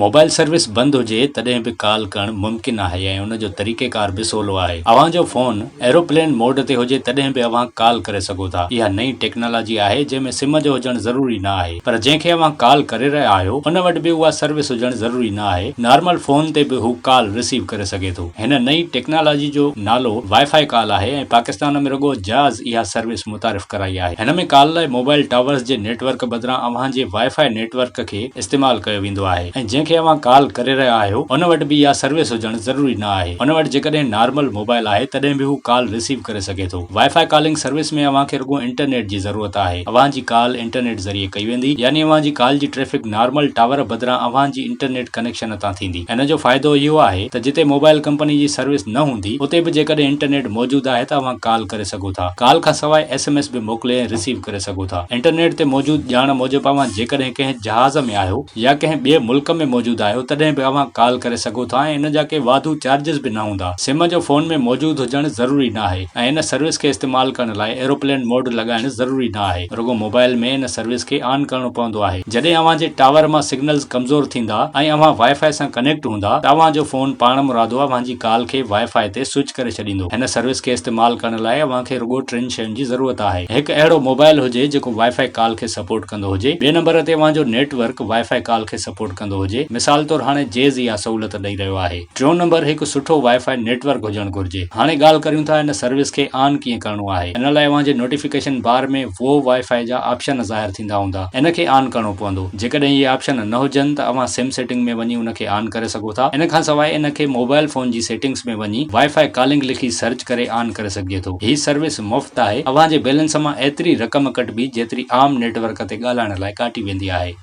Mobile service بند هجي تڏهن به ڪال ڪرڻ ممڪن آهي ۽ ان جو طريقيڪار به سولو آهي. اوهان جو فون ايروپلين موڊ تي هجي تڏهن به اوهان ڪال ڪري سگهو ٿا. اها نئين ٽيڪنالاجي آهي جنهن ۾ سم جو هجڻ ضروري نه آهي پر جنهن کي اوهان ڪال ڪري رهيا آهيو ان وٽ به اها سروس هجڻ ضروري نه آهي. نارمل فون تي به هو ڪال رسيو ڪري سگهي ٿو. هن نئين ٽيڪنالاجي جو نالو وائي فائي ڪال آهي ۽ پاڪستان ۾ رڳو جاز اها سروس متعارف ڪرائي آهي. هن ۾ ڪال لاء موبائل ٽاورز جي نيٽ ورڪ بدران اوهان جي وائي فائي نيٽ ورڪ کي استعمال ڪيو ويندو آهي ۽ جنهن کي اوهان ڪال ڪري رهيا آهيو ان وٽ به اها سروس هجڻ ضروري نه آهي ان وٽ جيڪڏهن نارمل موبائل آهي تڏهن به هو ڪال رسيو ڪري سگهي ٿو. وائي فائي ڪالنگ سروس ۾ اوهان کي رڳو انٽرنيٽ جي ضرورت آهي اوهان جي ڪال انٽرنيٽ ذريعي ڪئي ويندي يعني اوهان جي ڪال جي ٽريفڪ نارمل ٽاور بدران اوهان جي انٽرنيٽ ڪنيڪشن تان ٿيندي ان جو فائدو اهو آهي ته جتي موبائل ڪمپني جي سروس نه هوندي اتي به جيڪڏهن انٽرنيٽ موجود آهي ته اوهان ڪال ڪري سگهو ٿا ڪال کان سواء ايس ايم ايس به موڪلي ۽ رسيو ڪري سگهو ٿا. انٽرنيٽ تي موجود ڄاڻ موجب اوهان جيڪڏهن ڪنهن جهاز ۾ آهيو يا ڪنهن ٻئي ملڪ ۾ موجود آهيو تڏهن به اوهان ڪال ڪري سگهو ٿا ۽ ان جا ڪي واڌو چارجز به نه هوندا. سم جو فون ۾ موجود هجڻ ضروري نه آهي ۽ ان سروس کي استعمال ڪرڻ لاء ايروپلين موڊ لڳائڻ ضروري نه آهي. رڳو موبائل ۾ ان سروس کي آن ڪرڻو پوندو آهي. جڏهن اوهان جي ٽاور مان سگنلز ڪمزور ٿيندا ۽ اوهان وائي فائي سان ڪنيڪٽ هوندا ته اوهان جو فون پاڻمرادو اوهان جي ڪال کي وائي فائي تي سوئچ ڪري ڇڏيندو. هن سروس کي استعمال ڪرڻ لاء اوهان کي رڳو ٽن شين جي ضرورت آهي. هڪ اهڙو موبائل هجي جيڪو وائي فائي ڪال کي سپورٽ ڪندو هجي. ٻئي نمبر تي اوهان جو نيٽ ورڪ وائي فائي ڪال کي سپورٽ ڪندو هجي. مثال طور هاڻي جيز اها سهولت ڏئي رهيو آهي. ٽيون نمبر هڪ سٺو وائي فائي نيٽ ورڪ هجڻ گهرجي. هاڻي ڳالهه ڪريون ٿا ان سروس کي آن ڪيئن ڪرڻو آهي. ان لاء اوهان جي نوٽيفڪيشن بار ۾ وو وائي فائي جا آپشن ظاهر ٿيندا هوندا. ان کي آن ڪرڻو پوندو. جيڪڏهن اهي آپشن نه هجن ته اوهان سم سيٽنگ ۾ وڃي ان کي آن ڪري سگهو ٿا. ان کان سواء ان کي موبائل فون جي سيٽنگس ۾ وڃي وائي فائي ڪالنگ لکي سرچ ڪري آن ڪري سگهجي ٿو. هي سروس مفت آهي. اوهان جي بيلنس مان ايتري رقم ڪٽبي جيتري عام نيٽ ورڪ تي ڳالهائڻ لاء ڪاٽي ويندي آهي.